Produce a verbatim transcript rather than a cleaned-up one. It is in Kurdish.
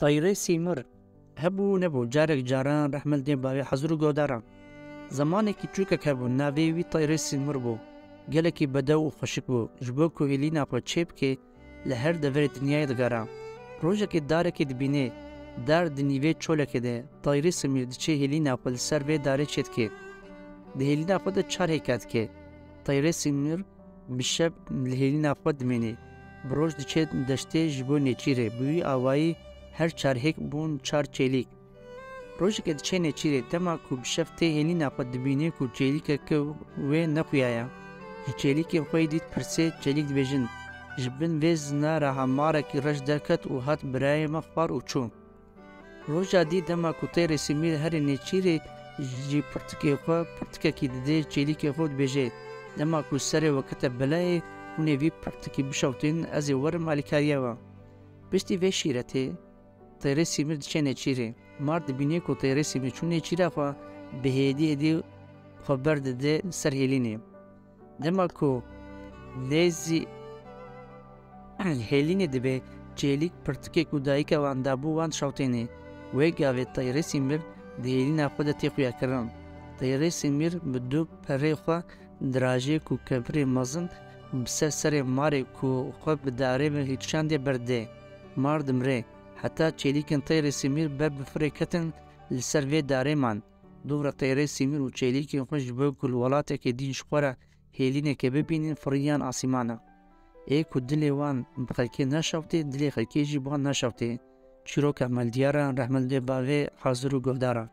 Teyrê Sîmir hebû û nebû, carek caran rehmel dê bavê hazir û godaran. Zemanekî çûkek hebû, navê wî Teyrê Sîmir bû. Gelekî bedew û xweşik bû. Ji bo ku hêlîna xwe çê bike, li her deverê dinyayê digera. Rojekê darekê dibînê, dar di nîvê çolekê de. Teyrê Sîmir diçê hêlîna xwe li ser vê darê çê dike. Di hêlîna xwe de çar hêka dike. Teyrê Sîmir bi şev li hêlîna xwe dimînê. Bi roj diçe deştê ji bo nêçîrê. Bi wî awayî her çar hêk bûn çar çêlîk. Rojekê diçe nêçîrê, dema ku bi şev tê hêlîna xwe dibînê ku çêlîkeke wê nexuyaye. Ji çêlîkên xwe yê dî dipirsê, çêlîk dibêjin, ji bin vê zinara hemarekî reş derket û hat birayê me xwar û çû. Roja dî dema ku Teyrê Sîmir herê nêçîrê jî pirtikê xwe, pirtikekî didê çêlîkê xwe û dibêje, dema ku serê we kete belayê, hûn ê vî pirtikî bişewtînin, ez ê werim alîkariya we. Piştî vê şîretê, Teyrê Sîmir diçe nêçîrê. Mar dibînê ku Teyrê Sîmir çû nêçîra xwe, bi hêdî hêdî xwe berdide ser hêlînê. Dema ku nêzî hêlînê dibe, çêlîk pirtikê ku dayika wan dabû wan şewtêne. Wê gavê Teyrê Sîmir di hêlîna xwe de tê xuyakirin. Teyrê Sîmir bi du perê xwe dirajê ku kevirê mezin bi ser serê marê ku xwe bi darê ve hilkişandiye berdê. Mar dimrê. Heta çêlîkên Teyrê Sîmir ber bi firê ketin, li ser vê darê man. Dûvra Teyrê Sîmir û çêlîkên xwe ji bo ku li welatekê din ji xwe re hêlîneke bibînin, firiyan asîmana. Ê ku dilê wan bi xelkê neşewtê, dilê xelkê jî bi wan neşewtê. Çîroka Meldiyara, rehmet lê bavê hazir û guhdaran.